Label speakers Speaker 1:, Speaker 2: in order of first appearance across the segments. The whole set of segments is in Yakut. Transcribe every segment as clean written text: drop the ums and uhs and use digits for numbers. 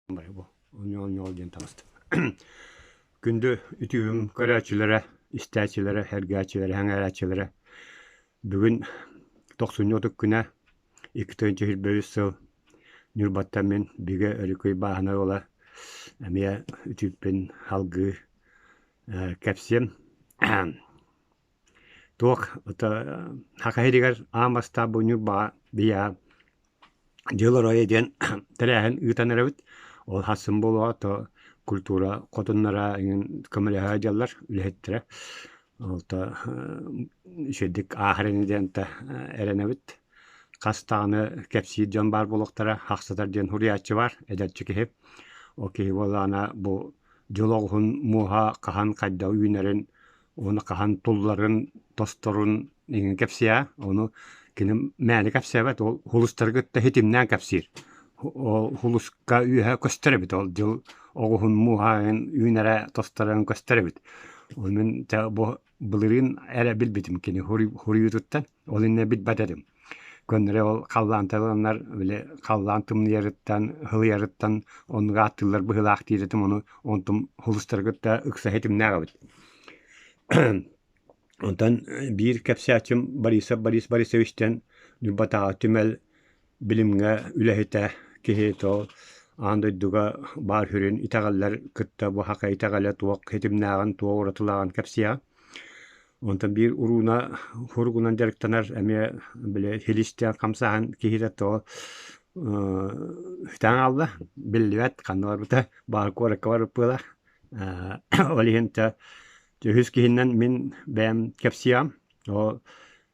Speaker 1: Ньоол диэн таҕыста. Күндү үтүөм көрөөччүлэрэ, истээччилэрэ, сэргээччилэрэ, сэҥээрээччилэрэ бүгүн тохсунньу отут күнэ 2023 сыл Ньурбаттан мин Бигэ Өрүкүй бааһынай уола эмиэ үтүппүн салгыы кэпсиэм. Туох Саха сиригэр аан бастаан бу Ньурбаҕа биһиэхэ Дьыл оройо диэн тэрээһин ыытан эрэбит. Ол сарсын буолуоҕа, то культура хотуннара эҥин көмөлөһө сылдьаллар үлэһиттэрэ. Ол то үчүгэйдик ааһар ини диэн эрэнэбит. Хас даҕаны кэпсиир дьон баар буолуохтара. Хахсатар диэн суруйааччы баар, эдэрчи киһи. Ол киһи буоллаҕына бу дьыл оҕуһун муоһа хаһан хайдах үүнэрин уонна хаһан тулларын, тосторун иҥин кэпсиэ. Ону кини мээнэ кэпсээбэт, ол хулустары кытта ситимнээн кэпсиир. Ол хулуска үөһэ көстөр эбит, ол дьыл оҕуһун муоһаайын үүнэрэ тосторун көстөр эбит. Ол мин бу былырыын эрэ билбитим кини хуруйуутуттан, ол иннинэ билбэт этим. Көннөрү ол халлаан тыланнар били халлаан тымныйарыттан, сылыйарыттан оннук ааттыыллар быһыылаах диир этим, ону онтум хулустары кытта ыкса ситимнээх эбит. Онтон биир кэпсээччим Борисов Борис Борисовичтан Ньурбатааҕы түмэл билимҥэ үлэһитэ киһи то аан дойдуга баар сүрүн итэҕэллэр кытта бу саха итэҕэлэ туох ситимнээҕин, туох уратылааҕын кэпсиэҕэ. Онтон биир урууна суругунан дьарыктанар эмиэ били силистээн хамсааһын киһитэ то сүтэн хаалла, биллибэт ханна барбыта, баар куоракка барбыт быһыылаах. Ол иһин үһүс киһинэн мин бэйэм кэпсиэҕим. Ол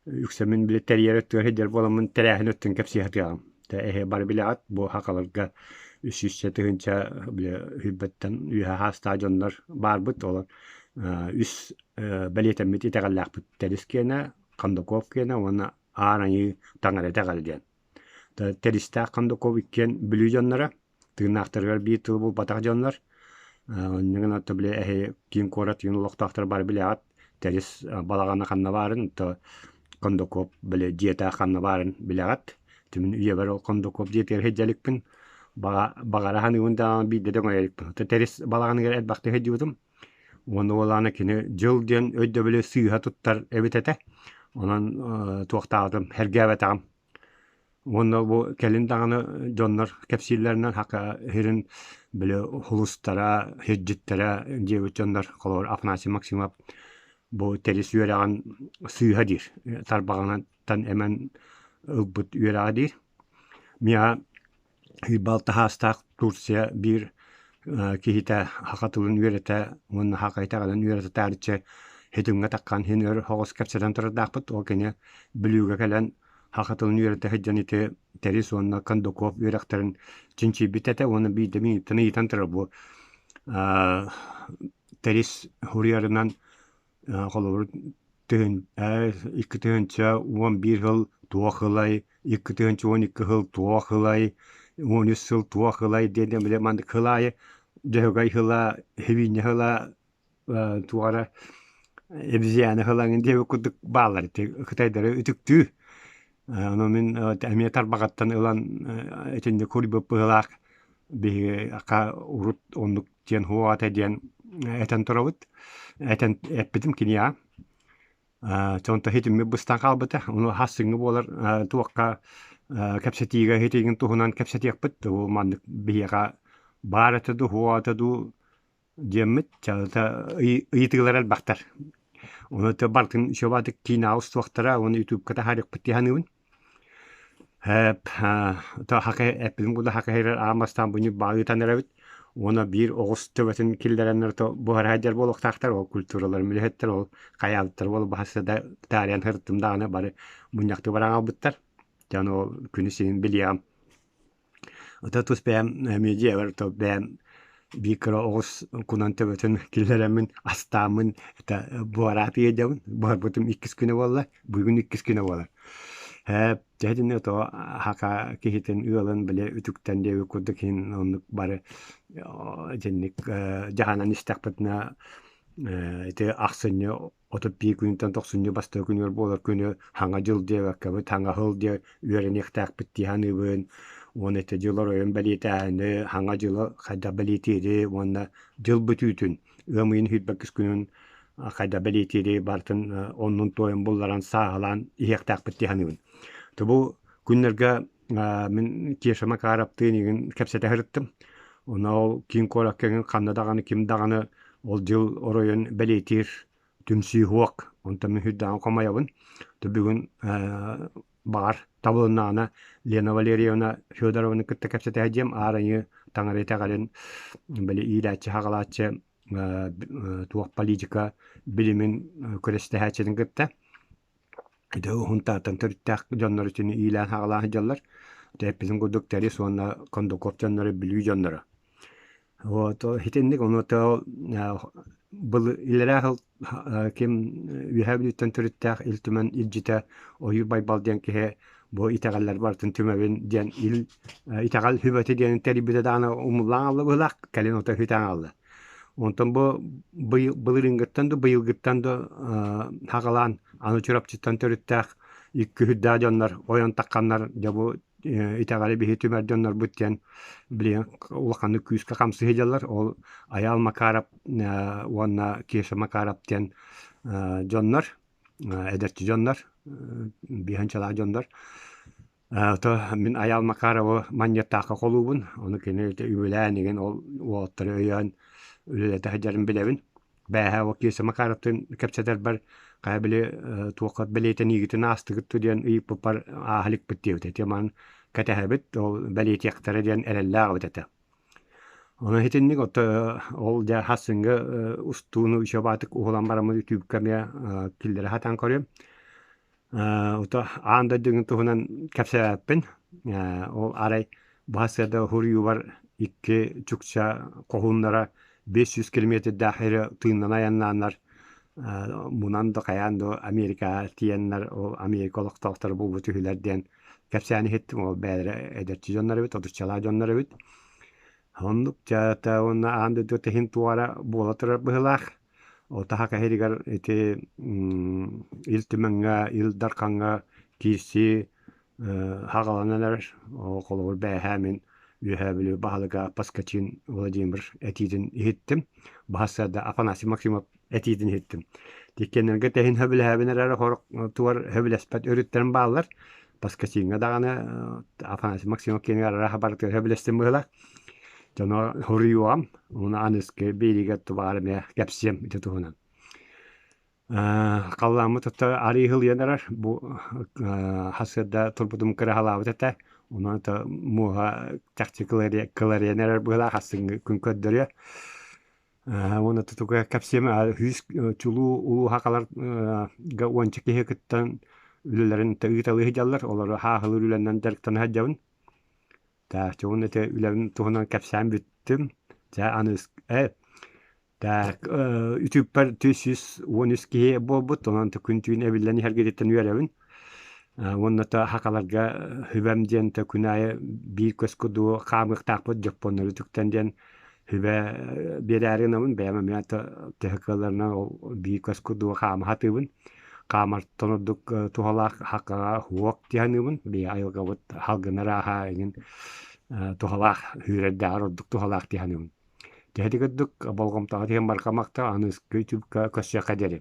Speaker 1: үксэ мин били тэрийэр өттүгэр сылдьар буоламмын тэрээһин өттүн кэпсии сатыаҕым. Эһи бары билэҕит, бу сахаларга 300 тыһыынча били сүүрбэттэн үөһэ саастаах дьоннор баарбыт. Олор үс бэлиэтэммит итэҕэллээхпит Тэрис киэнэ, Кондаков киэнэ уонна Аар Айыы Таҥара итэҕэлэ диэн. Тэристээх Кондаков иккиэн Бүлүү дьонноро, тыыннаахтарыгар биир тылы булбатах дьоннор. Онньо гынан били эһи киин куорат киин олохтоохторо бары билэҕит Тэрис балаҕана ханна баарын, то Кондаков били дьиэтэ ханна баарын билэҕит. Түмүн үйэбэр ол Кондаков дьиэтигэр сылдьа иликпин. Баҕара саныыбын даҕаны биирдэ да оҥойо иликпин. Тэрис балаҕаныгар элбэхтик сылдьыбытым. Уонна уолаана кини дьыл диэн өйдөбүлү сыыһа туттар эбит этэ. Онон туохтааҕытым сэргээбэтэҕим. Уонна бу кэлин даҕаны дьоннор кэпсииллэринэн Саха сирин били хулустара, сирдьиттэрэ диэбит дьоннор, холобур Афанасий Максимов бу тэрис үөрэҕин сыыһа диир, тарбаҕынан эмэн ылбыт үөрэҕэ диир. Миэхэ Балта саастаах Турция биир киһитэ саха тылын үөрэтэ уонна саха итэҕэлин үөрэтэ таарыччы ситимҥэ таххан син өр соҕус кэпсэтэн турардаахпыт. Ол кини Бүлүүгэ кэлэн саха тылын үөрэтэ сылдьан ити Тэрис уонна Кондаков үөрэхтэрин чинчийбит этэ уонна биирдэ миигиттэн ыйытан турар бу Тэрис суруйарынан холобур 2011 сыл туох ылай, 2012 сыл туох ылай, 13 сыл туох ылай диэн били маннык сыл аайы Дьөһөгөй сыла, Сибиинньэ сыла туох эрэ обезьяна сыла эҥин диэбит курдук бааллар ити кытайдары үтүктүү. Ону мин эмиэ тарбаҕаттан ылан итинник суруйбут быһыылаах биһиги урут оннук диэн суох этэ диэн этэн турабыт. Этэн эппитим киниэхэ. Онто ситиммит быстан хаалбыта. Ону хассыҥҥы буолар туохха кэпсэтиигэ ситигин туһунан кэпсэтиэхпит. Бу маннык биһиэхэ баар этэ дуу, суох этэ дуу диэммит ыйытыылар элбэхтэр. Ону барытын үчүгэйдик киинэҕэ устуохтара уонна ютубка таһаарыахпыт дии саныыбын. Эппитим курдук хакаһыырар аан бастаан бу ньурбаҕа ыытан эрэбит уонна биир оҕус төбөтүн киллэрэннэр то буһара сылдьар буолуохтаахтар ол культураларын үлэһиттэр ол хайаабыттар буола баһаста да таарыйан сырыттым даҕаны бары мунньахтыы баран хаалбыттар. Дьэ ону ол күнү синин билиэҕим. Ото тус бэйэм эмиэ дьиэбэр то бэйэм биир кыра оҕус кунан төбөтүн киллэрэммин астааммын это буораат ыйдьабын. Буһарбытым иккис күнэ буолла, бүгүн иккис күнэ буолар. Дьэ итиннэ то хака киһитин ыалын били үтүктэн диэбит курдук иһин оннук бары итинник дьаһанан истэхпитинэ ити ахсынньы 31 күнүттэн тохсунньу бастакы күнүгэр буолар күнү Саҥа дьыл диэбэккэбит, Саҥа сыл диэ үөрэниэхтээхпит дии саныыбын. Уонна ити дьыл оройун бэлиэтээһини, саҥа дьылы хайдах бэлиэтиири уонна дьыл бүтүүтүн, ыам ыйын сүүрбэккис күнүн хайдах бэлиэтиири барытын оннун туойун булларан сааһылаан иһиэхтээхпит дии саныыбын. То бу күннэргэ мин Кеша Макаровтыын игин кэпсэтэ сырыттым. Онно ол киин куоракка игин ханна даҕаны ким даҕаны ол дьыл оройун бэлиэтиир түмсүү суох. Онтон мин сүрдээҕин хомойобун. То бүгүн баҕар табылыннаҕына Лена Валерьевна Федорованы кытта кэпсэтэ сылдьыам. Аар айыы таҥара итэҕэлин били иилээччи-хаҕалааччы туох политика билимин күрэстэһээччитин кытта. Ити уһунтааттан төрүттээх дьоннор итини иилээн-хаҕалаан сылдьаллар. Эппитин курдук Тэрис уонна Кондаков дьонноро Бүлүү дьонноро. Вот итинник ону был илэрээ сыл ким Үөһээ Бүлүүттэн төрүттээх Ил Түмэн илдьитэ Ойуур Байбал диэн киһи бу итэҕэллэр барытын түмэбин диэн ил итэҕэл сүбэтэ диэн тэрийбитэ даҕаны умуллаан хаалла быһыылаах, кэлин ото сүтэн хаалла. Онтон бу былырыыҥҥыттан да быйылгыттан да саҕалаан аны Чурапчыттан төрүттээх икки үһүрдээх дьоннор ойон тахханнар дьэ бу итэҕэли биһи түмэр дьоннорбут диэн билигин улаханнык күүскэ хамсыы сылдьаллар. Ол Айаал Макаров уонна Кеша Макаров диэн дьоннор, эдэрчи дьоннор, биһанчалаах дьоннор. То мин Айаал Макаровы манньыаттаахха холуубун, ону кини үбүлээн игин ол уолаттары өйөөн үлэлэтэ сылдьарын билэбин. Бээһээ ол Киэсэ Макаровтыын кэпсэтэрбэр хайа били туохха бэлиэтэниигитин аастыгыт дуу диэн ыйыппыппар ааһа иликпит диэбит этэ. Манан кэтэһэбит, ол бэлиэтиэхтэрэ диэн эрэллээх эбит этэ. Онон итинник ото ол дьэ хасыҥҥы устууну үчүгэйдик уһулан бараммыт үтүүккэ эмиэ киллэрэ сатаан көрүөм. Ото аан дойдугун туһунан кэпсээбэппин. Ол арай баһа сыада уһуруйуубар икки чукча хоһууннара 500 километрдаах эрэ тыыннан айаннааннар мунан да хайаан да Америкаҕа тиийэннэр ол Америка олохтоохторо буолбут үһүлэр диэн кэпсээн иһиттим. Ол бэйэлэрэ эдэрчи дьоннор эбит, отуччалаах дьоннор эбит. Оннук дьаата уонна аан дойду иһин туора буола турар быһыылаах. Ол таһа кэһиригэр ити Ил Түмэҥҥэ, Ил Дархаҥҥа киирсии хаҕаланан эрэр. Ол холобур бээһээ мин Үөһээ Бүлүү баһылыга Поскачин Владимир этиитин иһиттим. Баһа Афанасий Максимов этиитин иһиттим. Тиккиэннэргэ тэһин сөбүлэһэбин эрээри сорох тугар сөбүлэспэт өрүттэрим бааллар. Поскачиҥҥа даҕаны Афанасий Максимов киэнигэр арааһа барытыгар сөбүлэстим быһыылаах. Дьоно суруйуоҕум, уонна аныгыскы биэриигэ тубаар эмиэ кэпсиэм ити туһунан. Халлааммыт отто арыы ыһылыйан эрэр. Бу хасыарда турбутум кыраһалаабыт этэ. Онон то муоһа чахчы кыларыйан эрэр быһыылаах хасыҥҥы күн көрдөрүө. Уонна тутуга кэпсиэм үһүс чулуу улуу сахаларга уонча киһи кыттан үлэлэрин ыыталыы сылдьаллар. Олору хааһылыыр үлэнэн дьарыктана сылдьабын. Так, уонна ити үлэбин туһунан кэпсээн бүттүм. Дьэ, аны так, үтүппэр 413 киһи буолбут, онон күн-түүн эбиллэн иһэргититтэн үөрэбин. Уонна то хакаларга хүбэм диэн то күн аайы биир көс курдугу хаамыахтаахпыт дьоппуоннары үтүктэн диэн Сүбэ биэрээри гынабын, бэйэм эмиэ төһө кыалларынан ол биир көс курдугу хаама сатыыбын. Хаамартан ордук туһалаах хакаҕа уок дии саныыбын. Бэйэ айылҕабыт салгына ырааһа эҥин туһалаах, сүүрэрдээҕэр ордук туһалаах дии саныыбын. Төһө да курдук болҕомтоҕо түһэн барҕамахта, аныгыскы үтүккэ көрсүөххэ диэри.